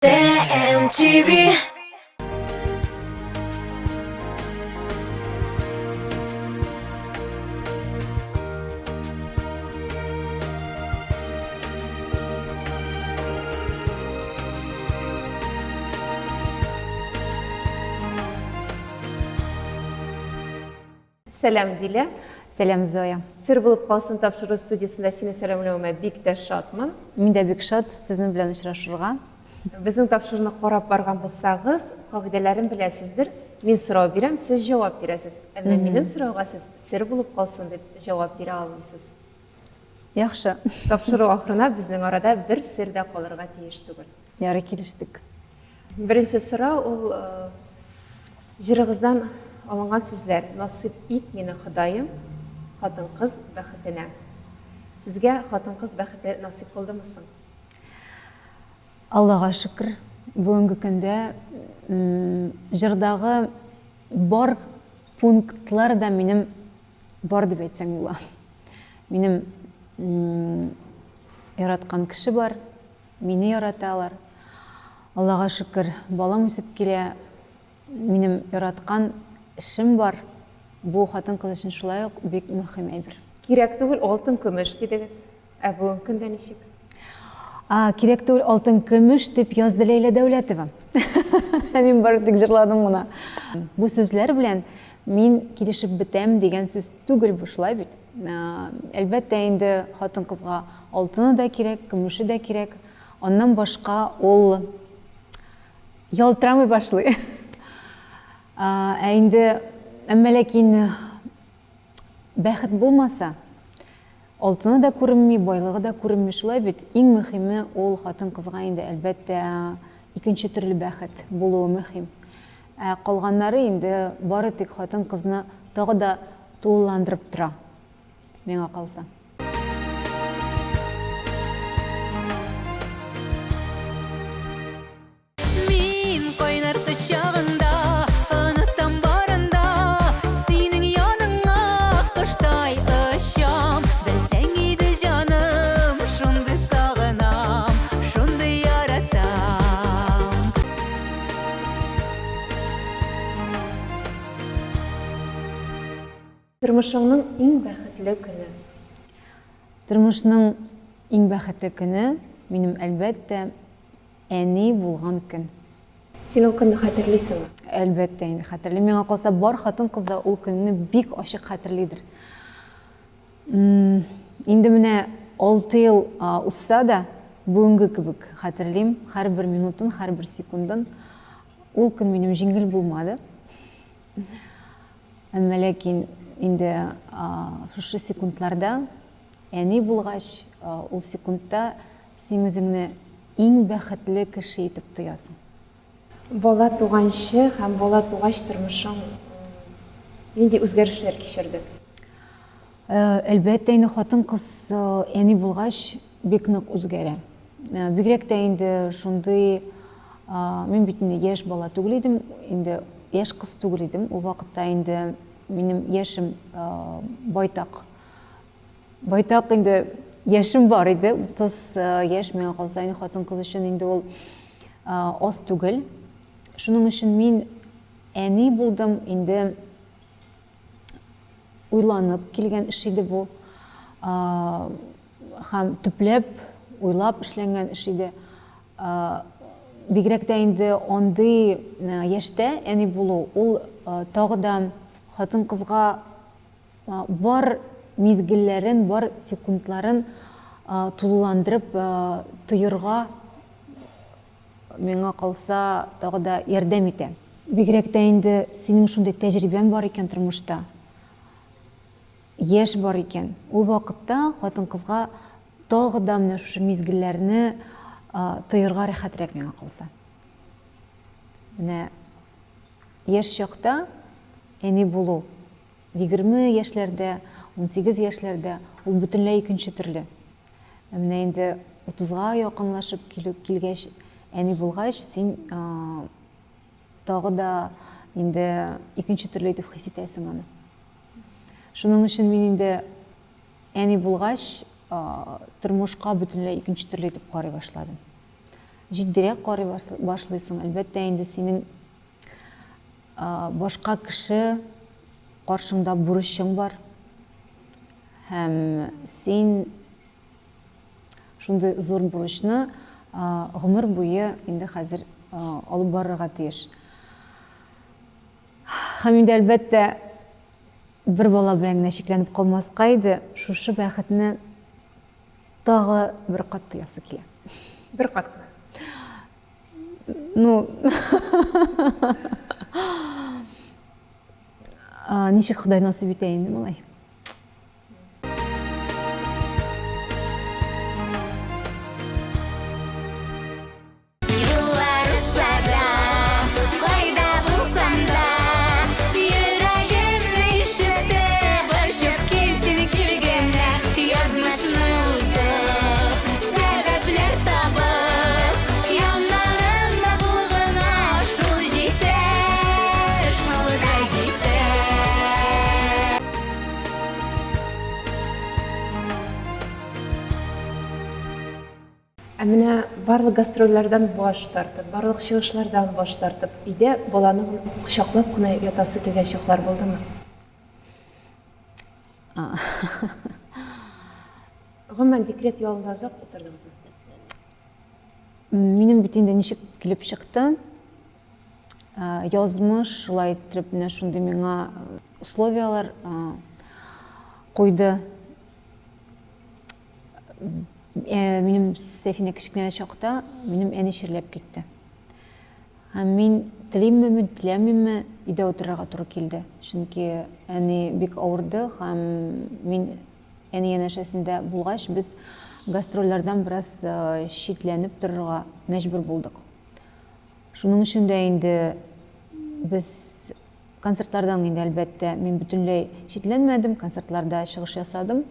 TMTV. Сәлам, Дилә. Сәлам, Зоя. Сер булып калсын тапшыру студиясендә сине сәламләвемә бик тә шатмын. Мин дә бик шат сезнең белән очрашырга. Безнең тапшыруны карап барган булсагыз, кагыйдәләрен беләсездер. Мин сорау бирәм, сез җавап бирәсез. Әмма минем сорауга сез сер булып калсын дип җавап бирә алмыйсыз. Яхшы. Тапшыру ахырына безнең арада бер сер дә калырга тиеш түгел. Ярый, килештек. Беренче сорау ул җырыгыздан алынган сүзләр. Насыйп ит мине, Ходаем, хатын-кыз бәхетенә. Сезгә хатын-кыз бәхете насыйп булдымы соң? Аллага шөкер, бүгенге көндә җырдагы бар пунктлар да минем бар дип әйтсәң була. Минем яраткан кеше бар, Мине яраталар. Аллага шөкер, балам үсеп килә. Минем яраткан эшем бар. Бу хатын-кыз өчен шулай ук бик мөһим әйбер. Кирәк түгел алтын, көмеш, дидегез. Ә бүгенге көндә ничек? А, кирәк түгел алтын, көмеш дип язды Ләйлә Дәүләтова. Ә мин бары тик җырладым гына. Бу сүзләр белән мин килешеп бетәм дигән сүз түгел бу, шулай бит? Әлбәттә инде, хатын-кызга алтыны да кирәк, көмеше дә кирәк. Аннан башка ул ялтырамый башлый. Ә инде, әмма ләкин бәхет булмаса, алтыны да күренми, байлыгы да күренми, шулай бит? Иң мөһиме ул хатын-кызга инде, әлбәттә, икенче төрле бәхет булуы мөһим. Ә калганнары инде бары тик хатын-кызны тагы да тулыландырып тора, миңа калса. Мин кайнар кочагында онытам барын да, Синең яныңа коштай очам. Белсәң иде, җаным, шундый сагынам, шундый яратам. Тормышыңның иң бәхетле көне? Тормышның иң бәхетле көне минем, әлбәттә, әни булган көн. Син ул көнне хәтерлисеңме? Әлбәттә инде хәтерлим. Миңа калса, бар хатын-кыз да ул көнне бик ачык хәтерлидер. Инде менә 6 ел узса да, бүгенге кебек хәтерлим, һәрбер минутын, һәрбер секундын. Ул көн минем җиңел булмады. Әмма ләкин инде шушы секундларда әни булгач, ул секундта син үзеңне иң бәхетле кеше итеп тоясың. Бала туганчы һәм бала тугач тормышың нинди үзгәрешләр кичерде? Әлбәттә инде хатын-кыз әни булгач бик нык үзгәрә. Бигрәк тә инде шундый, мин бит инде яшь бала түгел идем, инде яшь кыз түгел идем. Ул вакытта инде минем яшем байтак. Байтак инде яшем бар иде, 30 яшь миңа калса инде хатын-кыз өчен инде ул аз түгел. Шуның өчен мин әни булдым инде уйланып килгән эш иде бу. Һәм төпләп, уйлап эшләнгән эш иде. Бигрәк тә инде андый яшьтә әни булу, ул тагы да хатын-кызга бар мизгелләрен, бар секундларын тулыландырып тоерга, миңа калса, тагы да ярдәм итә. Бигрәк тә инде синең шундый тәҗрибәң бар икән тормышта, яшь бар икән, ул вакытта хатын-кызга тагы да менә шушы мизгелләрне тоерга рәхәтрәк миңа калса. Менә яшь чакта әни булу, 20 яшьләрдә, 18 яшьләрдә ул бөтенләй икенче төрле. Ә менә инде утызга якынлашып килү, килгәч, әни булгач, син тагы да инде икенче төрле итеп хис итәсең аны. Шуның өчен мин инде әни булгач, тормышка бөтенләй икенче төрле итеп карый башладым. җитдирәк карый башлыйсың. Әлбәттә инде синең башка кеше каршыңда бурычың бар. Һәм син шундый зур бурычны гомер буе инде хәзер алып барырга тиеш. Һәм инде әлбәттә бер бала белән генә чикләнеп калмаска иде, шушы бәхетне тагы бер кат тоясы килә. Бер кат кына. Ну, ничек Ходай насыйп итә инде малай. Юллар узса да, кайда булсам да, йөрәгемне ишетеп, очып килсен килгәннә, язмышны узып, сәбәпләр табып, яннарымда булгына шул җитә, шул да җитә. Ә менә барлык гастрольләрдән баш тартып, барлык чыгышлардан баш тартып, өйдә баланы кочаклап кына ятасы килгән чаклар булдымы? Гомумән, декрет ялында озак утырдыгызмы? Минем бит инде ничек килеп чыкты, язмыш шулай иттереп менә шундый миңа условияләр куйды. Э, минем Сәфинә кечкенә чакта минем әни чирләп китте. Һәм мин телимме, мин теләмимме, өйдә утырырга туры килде. Чөнки әни бик авырды һәм мин әни янәшәсендә булгач, без гастрольләрдән бераз э, читләнеп торырга мәҗбүр булдык. Шуның өчен дә инде без концертлардан инде әлбәттә мин бөтенләй читләнмәдем, концертларда чыгыш ясадым.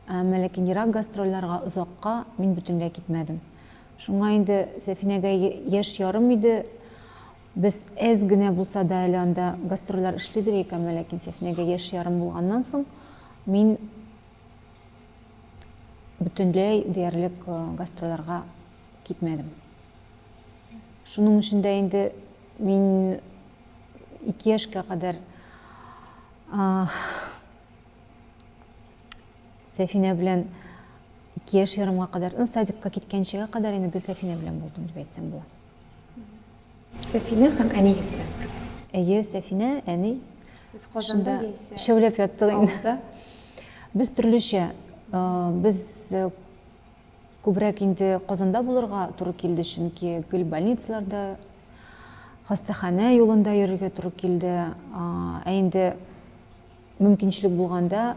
Әмма ләкин ерак гастрольләргә озакка мин бөтенләй китмәдем. Шуңа инде Сәфинәгә яшь ярым иде. Без әз генә булса да әле анда гастрольләр эшлидер идек, әмма ләкин Сәфинәгә яшь ярым булганнан соң мин бөтенләй диярлек гастрольләргә китмәдем. Шуның өчен дә инде мин 2 яшькә кадәр Сәфинә белән 2 яшь ярымга кадәр, ну, садикка киткәнчегә кадәр инде гел Сәфинә белән булдым дип әйтсәм була. Сәфинә һәм әниегез белән бергә. Әйе, Сәфинә, әни. Сез Казанда яисә Шәүләп яттык инде. Без төрлечә, без күбрәк инде Казанда булырга туры килде, чөнки гел больницаларда, хастаханә юлында йөрергә туры килде. Ә инде Мөмкинчелек булганда,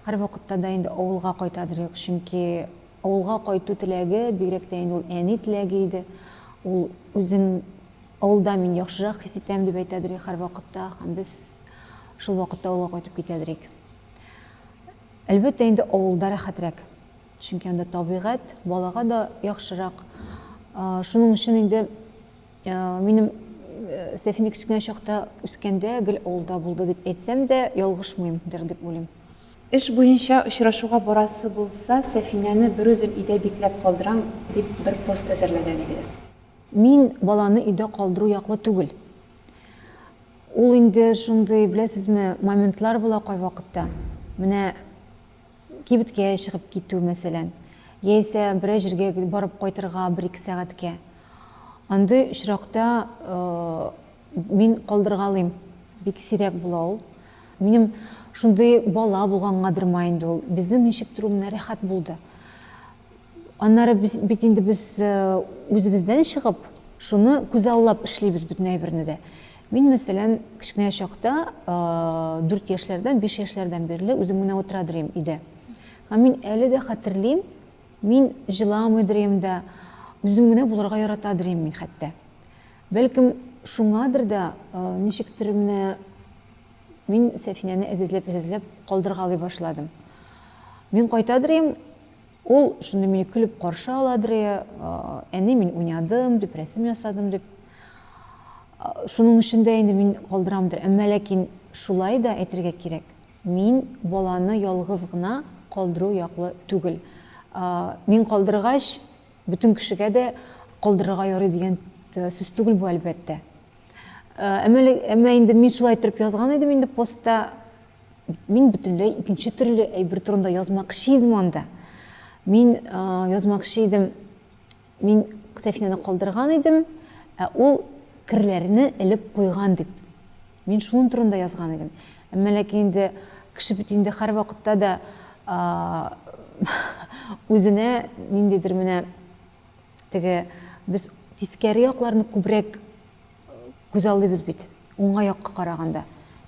һәрвакытта да инде авылга кайтадыр идек, чөнки авылга кайту теләге, бигрәк тә инде ул әни теләге иде. Ул үзен авылда мин яхшырак хис итәм дип әйтәдер идек һәрвакытта, һәм без шул вакытта авылга кайтып китәдер идек. Әлбәттә инде авылда рәхәтрәк, чөнки анда табигать, балага да яхшырак. Шуның өчен инде Минем Сәфинә кечкенә чакта үскәндә гел авылда булды дип әйтсәм дә, ялгышмыймдыр дип уйлыйм. Эш буенча очрашуга барасы булса, Сәфинәне берүзен өйдә бикләп калдырам, дип бер пост әзерләгән идегез. Мин баланы өйдә калдыру яклы түгел. Ул инде шундый, беләсезме, моментлар була кайвакытта. Менә Кибеткә чыгып китү, мәсәлән, яисә берәр җиргә барып кайтырга бер-ике сәгатькә. Андый очракта мин калдыргалыйм, бик сирәк була ул. Минем шундый бала булгангадырма инде ул, безнең ничектер ул менә рәхәт булды. Аннары без бит инде без үзебездән чыгып, шуны күзаллап эшлибез бөтен әйберне дә. Мин, мәсәлән, кечкенә чакта, 4 яшьләрдән, 5 яшьләрдән бирле үзем генә утыра дөрим өйдә. Һәм мин әле дә хәтерлим, мин җыламый дөрим дә, үзем генә булырга ярата дөрим мин хәтта. Бәлкем, шуңадыр да, ничектер менә мин Сәфинәне әзәзләп-әзәзләп калдыргалый башладым. Мин кайта дөрим, Ул шундый мине көлеп каршы аладыр, әни, мин уйнадым, дип, рәсем ясадым, дип. Шуның өчен дә инде мин калдырамдыр. Әмма ләкин шулай да әйтергә кирәк, мин баланы ялгыз гына калдыру яклы түгел. Мин калдыргач, бөтен кешегә дә калдырырга ярый дигән сүз түгел бу, әлбәттә. Әмма, әмма инде мин шулай иттереп язган идем инде постта. Мин бөтенләй икенче төрле әйбер турында язмакчы идем анда. Мин язмакчы идем, мин Сәфинәне калдырган идем, ә ул керләрне элеп куйган дип. Мин шуның турында язган идем. Әмма ләкин инде кеше бит инде һәрвакытта да үзенә ниндидер менә теге без тискәре якларны күбрәк күзаллыйбыз бит, уңай якка караганда.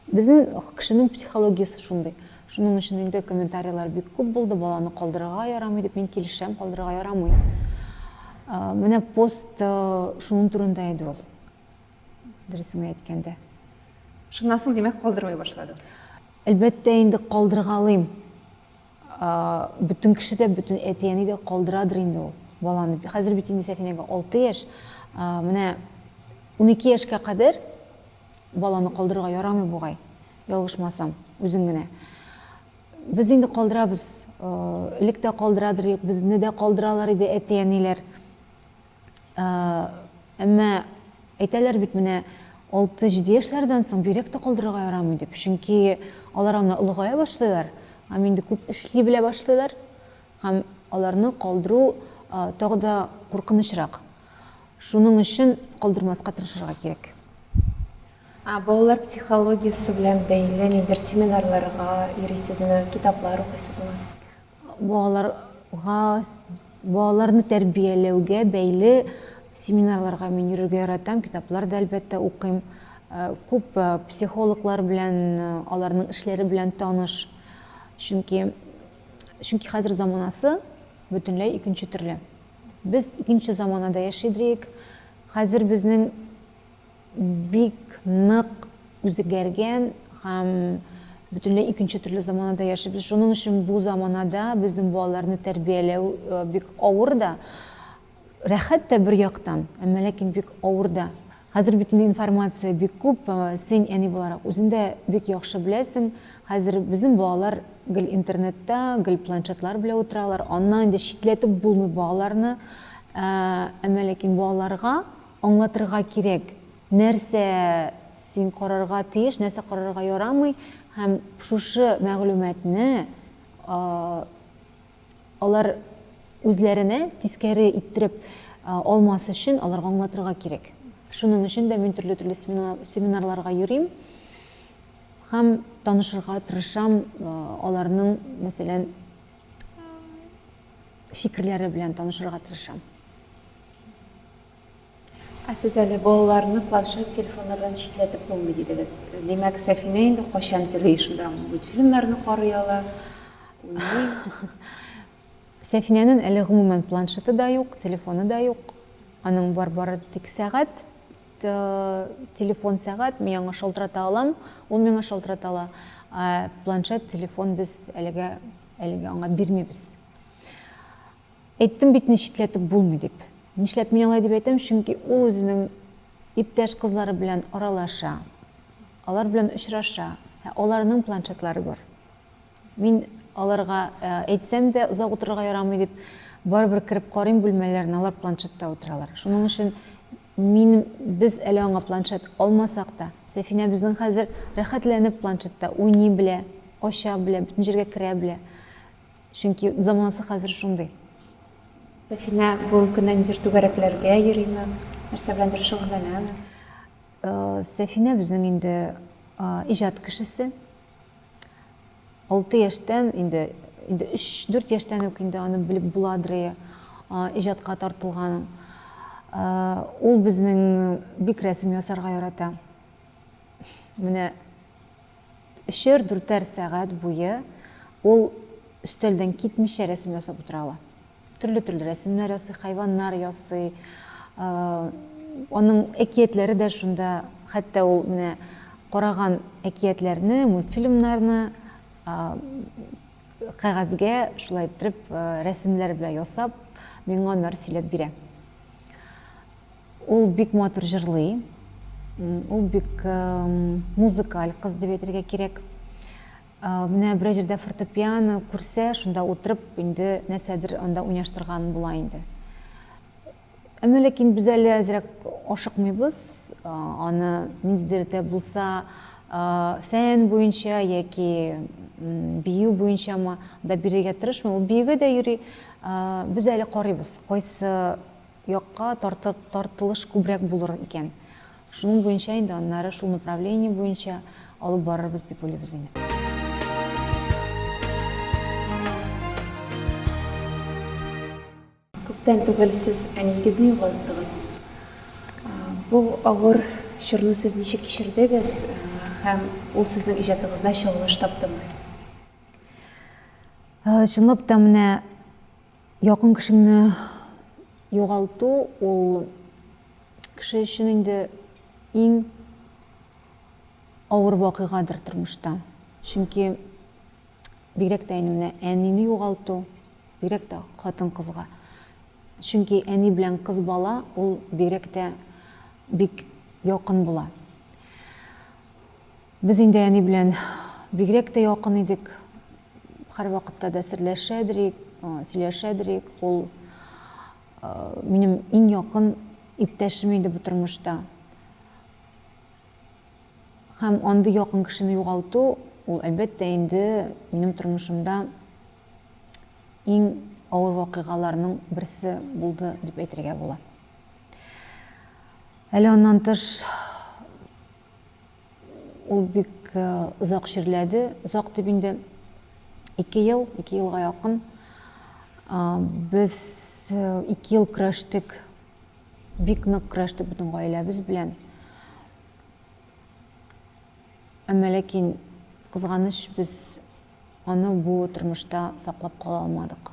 Безнең кешенең психологиясе шундый. Шуның өчен инде комментарийлар бик күп булды, баланы калдырырга ярамый дип, мин килешәм, калдырырга ярамый. Менә пост шуның турында иде ул. Дөресен әйткәндә. Шуннан соң, димәк, калдырмый башладыгыз. Әлбәттә инде калдыргалыйм. Бөтен кеше дә, бөтен әти-әни дә калдырадыр инде ул баланы. Хәзер бит инде Сәфинәгә 6 яшь. Менә 12 яшькә кадәр баланы калдырырга ярамый бугай, ялгышмасам, үзең генә. Без инде калдырабыз. Элек тә калдырадыр, безне дә калдыралар иде әти-әниләр. Әмма әйтәләр бит менә 6-7 яшьләрдән соң бигрәк тә калдырырга ярамый дип. Чөнки алар аны олыгая башлыйлар һәм инде күп эшли белә башлыйлар һәм аларны калдыру тагы да куркынычрак. Шуның өчен калдырмаска тырышырга кирәк. Ә балалар психологиясе белән бәйле ниндидер семинарларга йөрисезме, китаплар укыйсызмы? Балаларга, балаларны тәрбияләүгә бәйле семинарларга мин йөрергә яратам, китаплар да, әлбәттә, укыйм. Күп психологлар белән, аларның эшләре белән таныш. Чөнки, чөнки хәзер заманасы бөтенләй икенче төрле. Без икенче заманада яшидриек. Хәзер безнең бик нык үзгәргән һәм бөтенләй икенче төрле заманада яшибез. Шуның өчен бу заманада безнең балаларны тәрбияләү э, бик авыр да, рәхәт тә бер яктан, әмма ләкин бик авыр да. Хәзер бит инде информация бик күп, э, син әни буларак үзең дә бик яхшы беләсең. Хәзер безнең балалар гел интернетта, гел планшетлар белән утыралар. Аннан инде читләтеп булмый балаларны. Э, әмма ләкин балаларга Аңлатырга кирәк, нәрсә син карарга тиеш, нәрсә карарга ярамый һәм шушы мәгълүматны алар үзләренә тискәре иттереп алмас өчен аларга аңлатырга кирәк. Шуның өчен дә мин төрле-төрле семинарларга йөрим һәм танышырга тырышам аларның, мәсәлән, фикерләре белән танышырга тырышам. Ә сез әле балаларны планшет, телефоннардан читләтеп булмый дидегез. Димәк, Сәфинә инде кайчан тели шунда мультфильмнарны карый ала, уйный. Сәфинәнең әле гомумән планшеты да юк, телефоны да юк. Аның бар бары тик сәгать, телефон сәгать, мин аңа шалтырата алам, ул миңа шалтырата ала. Ә планшет, телефон без әлегә әлегә аңа бирмибез. Әйттем бит, читләтеп булмый дип. Нишләп мин алай дип әйтәм? Чөнки ул үзенең иптәш кызлары белән аралаша, алар белән очраша, ә аларның планшетлары бар. Мин аларга э, әйтсәм дә, озак утырырга ярамый дип, барыбер кереп карыйм бүлмәләренә, алар планшетта утыралар. Шуның өчен мин без әле аңа планшет алмасак та, Сәфинә безнең хәзер рәхәтләнеп планшетта уйный белә, ача белә, бөтен җиргә керә белә. Чөнки заманасы хәзер шундый. Сәфинә бүгенге көндә ниндидер түгәрәкләргә йөриме? Нәрсә беләндер шөгыльләнәме? Сәфинә безнең инде иҗат кешесе. 6 яшьтән инде инде 3-4 яшьтән үк инде аны белеп буладыр иҗатка тартылганын. Ул безнең бик рәсем ясарга ярата. Менә Өчәр-дүртәр сәгать буе ул өстәлдән китмичә рәсем ясап утыра ала. Төрле-төрле рәсемнәр ясый, хайваннар ясый. Аның әкиятләре дә шунда, хәтта ул менә караган әкиятләрне, мультфильмнарны кәгазьгә шулай иттереп рәсемнәр белән ясап, миңа аннары сөйләп бирә. Ул бик матур җырлый. Ул бик музыкаль кыз дип әйтергә кирәк. Менә берәр җирдә фортепиано күрсә, шунда утырып инде нәрсәдер анда уйнаштырган була инде. Әмма ләкин без әле әзрәк ашыкмыйбыз, аны ниндидер дә булса фән буенча яки бию буенчамы да бирергә тырышмый. Ул биюгә дә йөри. Без әле карыйбыз, кайсы якка тартылыш күбрәк булыр икән. Шуның буенча инде аннары шул направление буенча алып барырбыз дип уйлыйбыз инде. Күптән түгел сез әниегезне югалттыгыз. Бу авыр чорны сез ничек кичердегез һәм ул сезнең иҗатыгызда чагылыш таптымы? Чынлап та менә якын кешеңне югалту ул кеше өчен инде иң авыр вакыйгадыр тормышта. Чөнки Бигрәк тә инде менә әнине югалту, бигрәк тә хатын-кызга. Чөнки әни белән кыз бала ул бигрәк тә бик якын була. Без инде әни белән бигрәк тә якын идек. Һәрвакытта да серләшәдер идек, сөйләшәдер идек. Ул минем иң якын иптәшем иде бу тормышта. Һәм андый якын кешене югалту, ул, әлбәттә инде, минем тормышымда иң авыр вакыйгаларның берсе булды дип әйтергә була. Әле аннан тыш ул бик озак чирләде. Озак дип инде 2 ел, 2 елга якын. Без 2 ел көрәштек, бик нык көрәштек бөтен гаиләбез белән. Әмма ләкин, кызганыч, без аны бу тормышта саклап кала алмадык.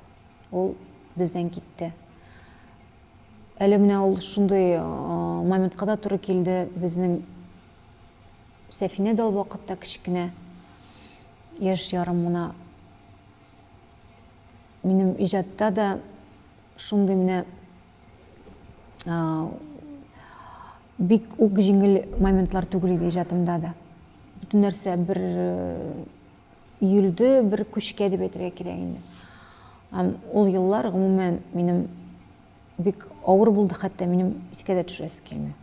Ул бездән китте. Әле менә ул шундый моментка да туры килде. Безнең Сәфинә дә ул вакытта кечкенә, яшь ярым гына. Минем иҗатта да шундый менә Бик үк җиңел моментлар түгел иде иҗатымда да. Бөтен нәрсә бер өелде, бер күчкә дип әйтергә кирәк инде. Һәм ул еллар гомумән минем бик авыр булды, хәтта минем искә дә төшерәсе килми.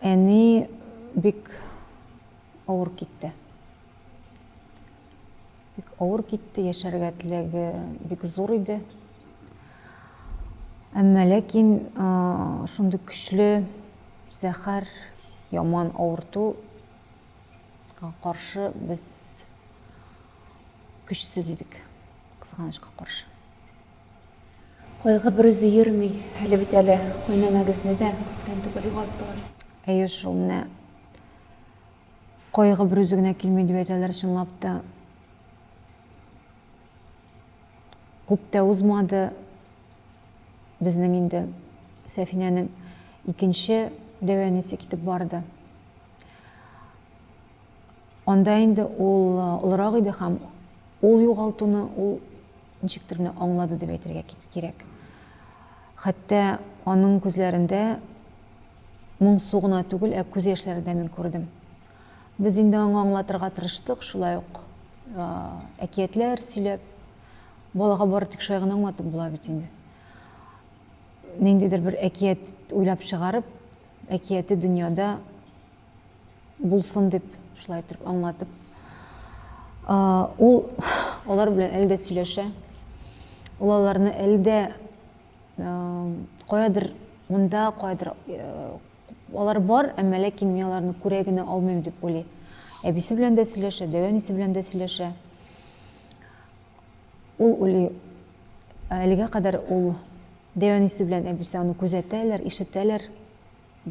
Әни бик авыр китте. Бик авыр китте, яшәргә теләге бик зур иде. Әмма ләкин шундый көчле зәһәр, яман авырту каршы без көчсез идек, кызганычка каршы. Кайгы берүзе йөрми, әле бит әле кайнанагызны да күптән түгел югалттыгыз. Әйе шул, менә Кайгы берүзе генә килми дип әйтәләр, чынлап та. Күп тә узмады. Безнең инде Сәфинәнең икенче дәү әнисе китеп барды. Анда инде ул олырак иде һәм ул югалтуны ул ничектер менә аңлады дип әйтергә кирәк. Хәтта аның күзләрендә моңсу гына түгел, ә күз яшьләре дә мин күрдем. Без инде аңа аңлатырга тырыштык, шулай ук әкиятләр сөйләп. Балага бары тик шулай гына аңлатып була бит инде. Ниндидер бер әкият уйлап чыгарып, әкияте дөньяда булсын дип, шулай итеп аңлатып. Ул алар белән әле дә сөйләшә. Ул аларны әле дә каядыр монда, каядыр алар бар, әмма ләкин мин аларны күрә генә алмыйм дип уйлый. Әбисе белән дә сөйләшә, дәү әнисе белән дә сөйләшә. Ул уйлый, әлегә кадәр ул дәү әнисе белән әбисе аны күзәтәләр, ишетәләр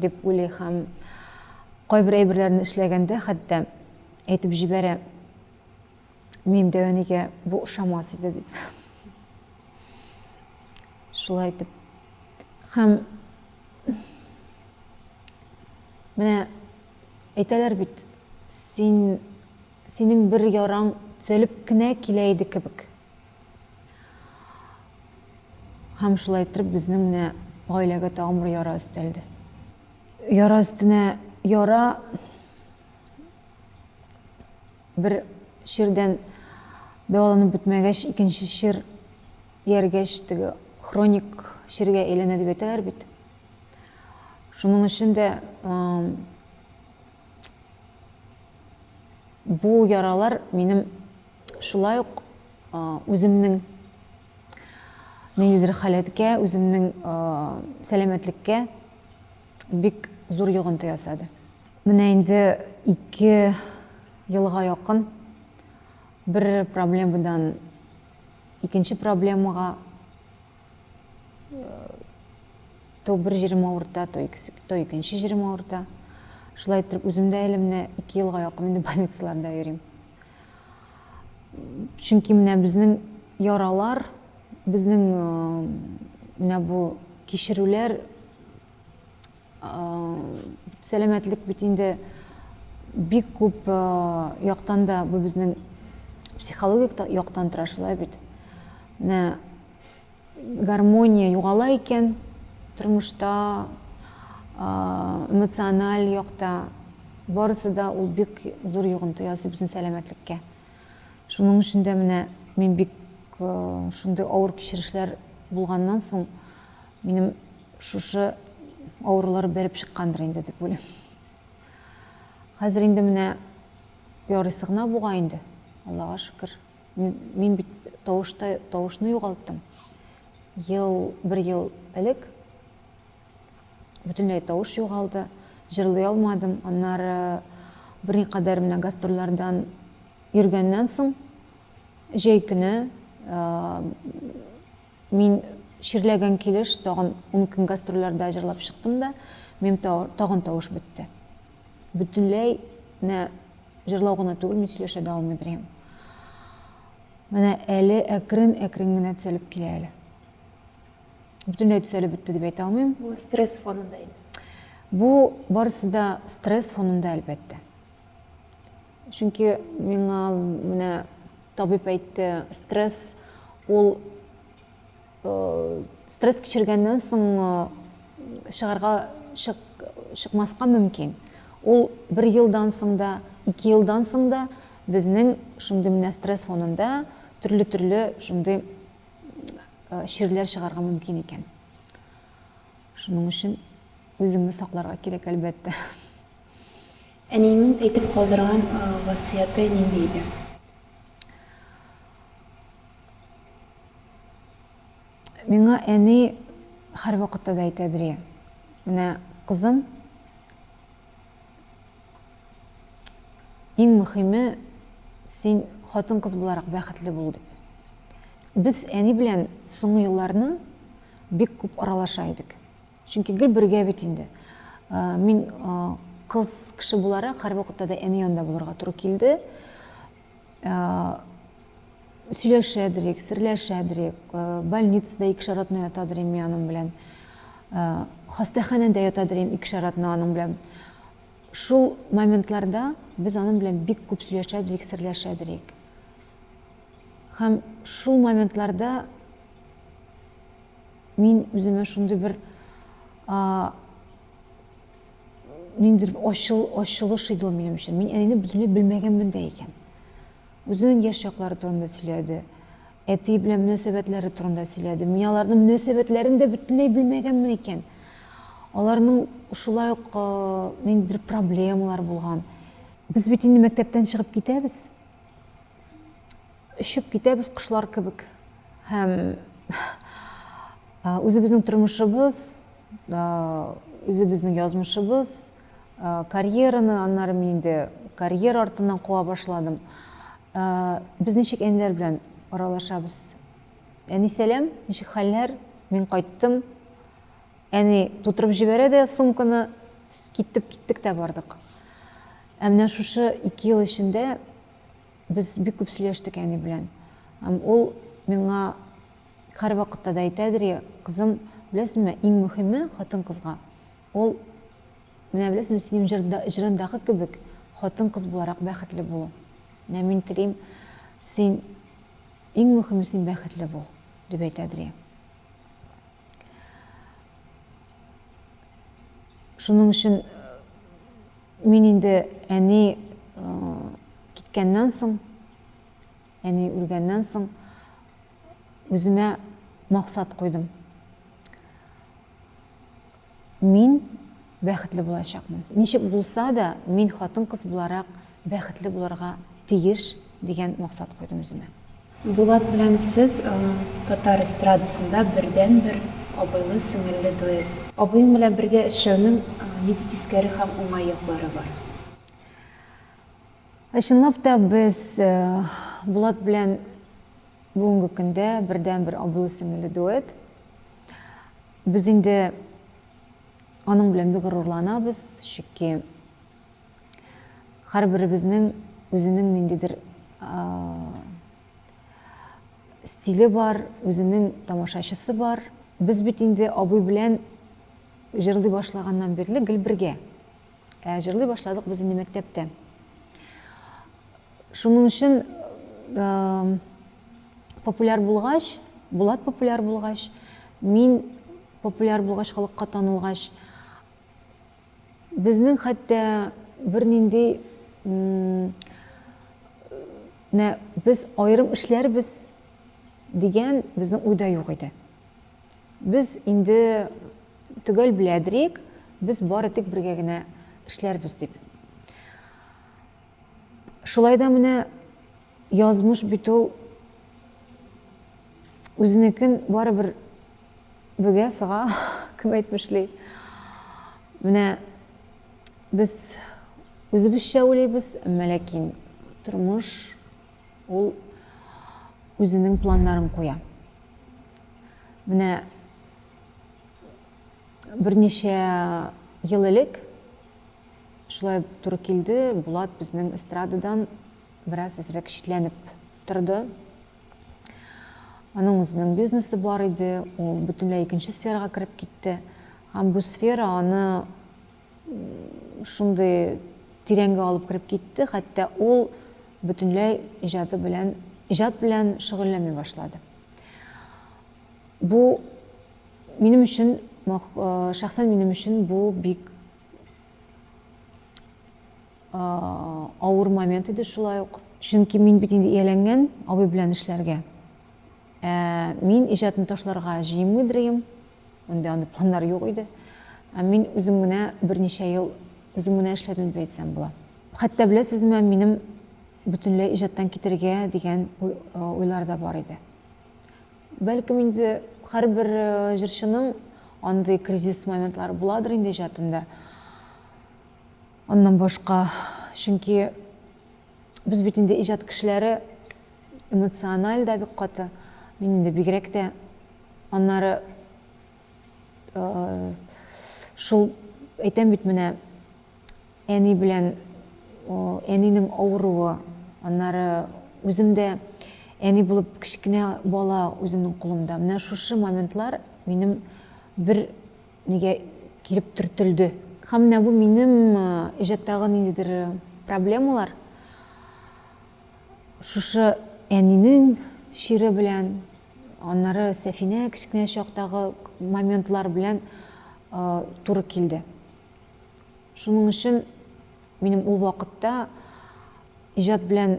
дип уйлый һәм кайбер әйберләрне эшләгәндә хәтта әйтеп җибәрә, минем дәү әнигә бу ошамас иде дип. Шулай итеп. Һәм менә әйтәләр бит, син синең бер яраң төзәлеп кенә килә иде кебек. Һәм шулай итеп безнең менә гаиләгә тагын бер яра өстәлде. Яра өстенә яра бер чирдән. Дәваланып бетмәгәч, икенче чир ияргәч, теге хроник чиргә әйләнә дип әйтәләр бит. Шуның өчен дә бу яралар минем шулай ук үземнең ниндидер халәткә, үземнең сәламәтлеккә бик зур йогынты ясады. Менә инде 2 елга якын бер проблемадан икенче проблемага то бер җирем авырта, то, икесе, то икенче җирем авырта. Шулай итеп, үзем дә әле менә 2 елга якын инде больницаларда йөрим. Чөнки менә безнең яралар, безнең менә бу кичерүләр, сәламәтлек бит инде бик күп яктан да бу безнең психологик яктан тора, шулай бит. Менә гармония югала икән тормышта, эмоциональ якта, барысы да ул бик зур йогынты ясый безнең сәламәтлеккә. Шуның өчен дә менә мин бик шундый авыр кичерешләр булганнан соң минем шушы авырулар бәреп чыккандыр инде дип уйлыйм. Хәзер инде менә ярыйсы гына бугай инде, Аллага шөкер. Мин бит тавышта, тавышны югалттым. Ел, бер ел элек бөтенләй тавыш югалды, җырлый алмадым. Аннары берникадәр менә гастрольләрдән йөргәннән соң, җәй көне мин чирләгән килеш тагын 10 көн гастрольләрдә җырлап чыктым да, минем тагын тавыш бетте. Бөтенләй менә җырлау гына түгел, мин сөйләшә дә алмый идем. Менә әле әкрен-әкрен генә төзәлеп килә әле. Бөтенләй төзәлеп бетте дип әйтә алмыйм. Бу стресс фонында инде. Бу барысы да стресс фонында, әлбәттә. Чөнки миңа менә табиб әйтте, стресс ул Стресс кичергәннән соң чыгарга чык, чыкмаска мөмкин. Ул бер елдан соң да, ике елдан соң да безнең шундый менә стресс фонында төрле-төрле шундый чирләр чыгарга мөмкин икән. Шуның өчен үзеңне сакларга кирәк, әлбәттә. Әниеңнең әйтеп калдырган васыяте нинди иде? Миңа әни һәрвакытта да әйтә дри. Менә кызым, иң мөхиме син хатын-кыз буларак бәхетле бул дип. Без әни белән соңгы елларны бик күп аралаша идек. Чөнки гел бергә бит инде. Мин кыз кеше буларак һәрвакытта да әни янында булырга туры килде. Сөйләшәдер, серләшәдер, больницада икешәр атна ятадыр мин аның белән. Хастаханәдә ятадыр икешәр атна аның белән. Шул моментларда без аның белән бик күп сөйләшәдер, серләшәдер. Һәм шул моментларда мин үземә шундый бер ниндидер ачыл, ачылыш иде ул минем өчен. Мин әнине бөтенләй белмәгәнмен дә икән. Үзенең яшь чаклары турында сөйләде. Әти белән мөнәсәбәтләре турында сөйләде. Мин аларның мөнәсәбәтләрен дә бөтенләй белмәгәнмен икән. Аларның шулай ук ниндидер проблемалар булган. Без бит инде мәктәптән чыгып китәбез. Очып китәбез кошлар кебек. Һәм үзебезнең тормышыбыз, үзебезнең язмышыбыз, карьераны, аннары мин инде карьера артыннан куа башладым. Без ничек әниләр белән аралашабыз? Әни сәлам, ничек хәлләр? Мин кайттым. Әни тутырып җибәрә дә сумканы, киттеп киттек тә бардык. Ә менә шушы 2 ел эчендә Без бик күп сөйләштек әни белән. Һәм ул миңа һәрвакытта да әйтәдер, кызым, беләсеңме, иң мөһиме хатын-кызга, ул, менә беләсеңме, синең җырда, җырындагы кебек, хатын-кыз буларак бәхетле булу. Менә мин телим, син, иң мөһиме, син бәхетле бул, дип әйтәдер. Шуның өчен Мин инде әни киткәннән соң Әни үлгәннән соң үземә максат куйдым. Мин бәхетле булачакмын. Ничек булса да, мин хатын-кыз буларак бәхетле булырга тиеш дигән максат куйдым үземә. Булат белән сез татар эстрадасында бердәнбер абыйлы-сеңелле дуэт. Абыең белән бергә эшләүнең нинди тискәре һәм уңай яклары бар? Чынлап та без Булат белән бүгенге көндә бердәнбер абыйлы-сеңелле дуэт. Без инде аның белән бик горурланабыз, чөнки һәрберебезнең үзенең ниндидер стиле бар, үзенең тамашачысы бар. Без бит инде абый белән җырлый башлаганнан бирле гел бергә. Ә җырлый башладык без инде мәктәптә. Шуның өчен популяр булгач, Булат популяр булгач, мин популяр булгач, халыкка танылгач, безнең хәтта бернинди менә без аерым эшләрбез дигән безнең уйда юк иде. Без инде төгәл беләдерик, без бары тик бергә генә эшләрбез дип. Шулай да менә язмыш бит ул үзенекен барыбер бөгә, сыга, кем әйтмешли. Менә без үзебезчә уйлыйбыз, әмма ләкин тормыш ул үзенең планнарын куя. Менә берничә ел элек Шулай туры килде, Булат безнең эстрададан бераз әзрәк читләнеп торды. Аның үзенең бизнесы бар иде, ул бөтенләй икенче сферага кереп китте. Һәм бу сфера аны шундый тирәнгә алып кереп китте, хәтта ул бөтенләй иҗаты белән, иҗат белән шөгыльләнми башлады. Бу минем өчен, шәхсән минем өчен бу бик Авыр момент иде шулай ук. Чөнки мин бит инде ияләнгән абый белән эшләргә. Ә мин иҗатны ташларга җыенмыйдыр идем. Инде андый планнар юк иде. Ә мин үзем генә берничә ел үзем генә эшләдем дип әйтсәм була. Хәтта беләсезме, минем бөтенләй иҗаттан китергә дигән уйлар да бар иде. Бәлкем инде һәрбер җырчының андый кризис моментлары буладыр инде иҗатында. Аннан башка, чөнки без бит инде иҗат кешеләре эмоциональ да бик каты. Мин инде бигрәк тә аннары шул әйтәм бит менә Әни белән әнинең авыруы, аннары үзем дә әни булып кечкенә бала үземнең кулымда. Менә шушы моментлар минем бер нигә килеп төртелде. Һәм менә бу минем иҗаттагы ниндидер проблемалар. Шушы әнинең чире белән, аннары Сәфинә кечкенә чактагы моментлар белән туры килде. Шуның өчен минем ул вакытта иҗат белән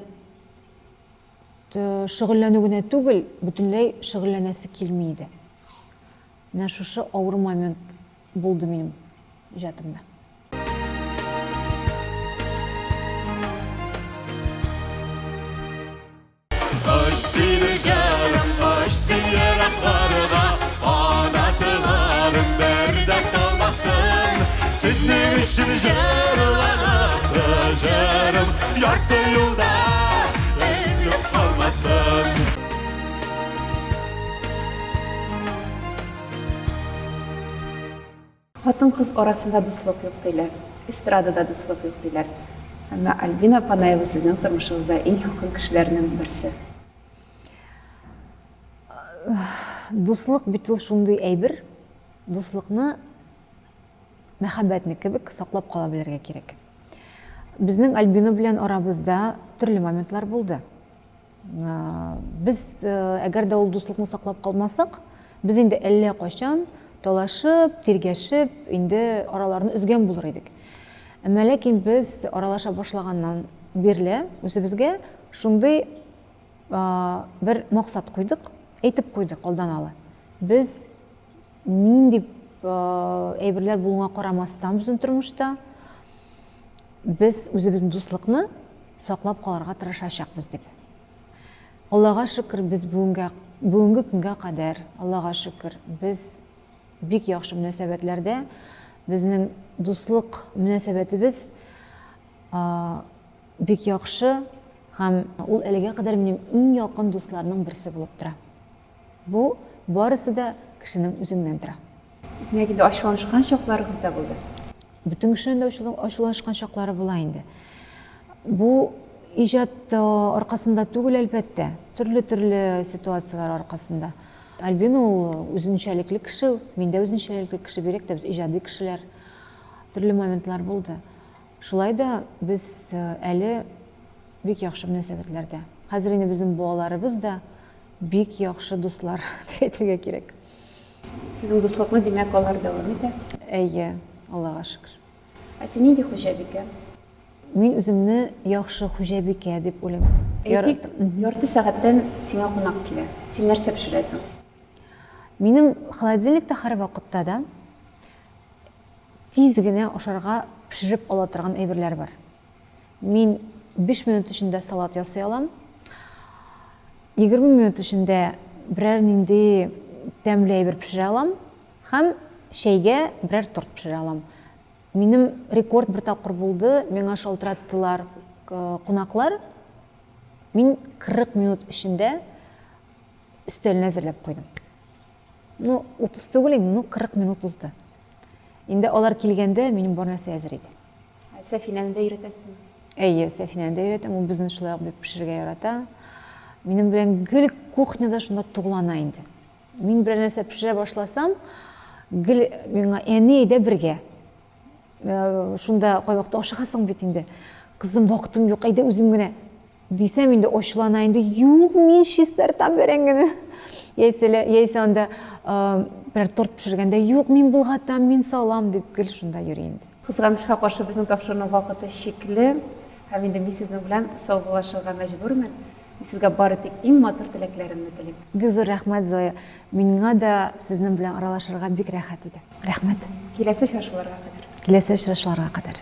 шөгыльләнү генә түгел, бөтенләй шөгыльләнәсе килми иде. Менә шушы авыр момент булды минем иҗатымда. Оч сине җырым, оч син еракларга, Канатларым бер дә талмасын. Сезнең өчен җырланасы җырым, Ярты юлда өзелеп калмасын. Хатын-кыз арасында дуслык юк диләр, эстрадада дуслык юк диләр. Әмма Альбина Панаева сезнең тормышыгызда иң якын кешеләрнең берсе. Дуслык бит ул шундый әйбер, дуслыкны мәхәббәтне кебек саклап кала белергә кирәк. Безнең Альбина белән арабызда төрле моментлар булды. Без, әгәр дә ул дуслыкны саклап калмасак, без инде әллә кайчан талашып, тиргәшеп, инде араларны өзгән булыр идек. Әмма ләкин без аралаша башлаганнан бирле үзебезгә шундый бер максат куйдык, әйтеп куйдык алдан ала. Без нинди әйберләр булуына карамастан безнең тормышта без үзебезнең дуслыкны саклап калырга тырышачакбыз дип. Аллага шөкер, без бүгенгә бүгенге көнгә кадәр, Аллага шөкер, без бик яхшы мөнәсәбәтләрдә. Безнең дуслык мөнәсәбәтебез бик яхшы һәм ул әлегә кадәр минем иң якын дусларның берсе булып тора. Бу барысы да кешенең үзеннән тора. Димәк, инде ачуланышкан чакларыгыз да булды? Бөтен кешенең дә ачуланышкан чаклары була инде. Бу иҗат аркасында түгел, әлбәттә, төрле-төрле ситуацияләр аркасында. Альбина ул үзенчәлекле кеше, мин дә үзенчәлекле кеше, бигрәк тә без иҗади кешеләр. Төрле моментлар булды. Шулай да без әле бик яхшы мөнәсәбәтләрдә. Хәзер инде безнең балаларыбыз да бик яхшы дуслар, дип әйтергә кирәк. Сезнең дуслыкны, димәк, алар дәвам итә? Әйе, Аллага шөкер. Ә син нинди хуҗабикә? Мин үземне яхшы хуҗабикә дип уйлыйм. Әйтик, ярты сәгатьтән сиңа кунак килә. Син нәрсә пешерәсең? Минем холодильникта һәрвакытта да тиз генә ашарга пешереп ала торган әйберләр бар. Мин 5 минут эчендә салат ясый алам. 20 минут эчендә берәр нинди тәмле әйбер пешерә алам һәм чәйгә берәр торт пешерә алам. Минем рекорд бер тапкыр булды, миңа шалтыраттылар кунаклар. Мин 40 минут эчендә өстәлне әзерләп куйдым. Ну, 30 түгел инде, ну 40 минут узды. Инде алар килгәндә минем бар нәрсә әзер иде. Ә Сәфинәне дә өйрәтәсеңме? Әйе, Сәфинәне дә өйрәтәм. Ул безне шулай ук бик пешерергә ярата. Минем белән гел кухняда шунда туглана инде. Мин берәр нәрсә пешерә башласам, гел миңа әни әйдә бергә. Э, шунда кайвакытта ашыгасың бит инде. Кызым, вакытым юк, әйдә үзем генә. Дисәм инде ачулана инде, юк, мин чистартам бәрәңгене. Яисә, яисә анда берәр торт пешергәндә, юк, мин болгатам, мин салам дип гел шунда йөри инде. Кызганычка каршы, безнең тапшыруның вакыты чикле. Һәм инде мин сезнең белән саубуллашырга мәҗбүрмен. Мин сезгә бары тик иң матур теләкләремне телим. Бик зур рәхмәт, Зоя. Миңа да сезнең белән аралашырга бик рәхәт иде. Рәхмәт. Киләсе очрашуларга кадәр. Киләсе очрашуларга кадәр.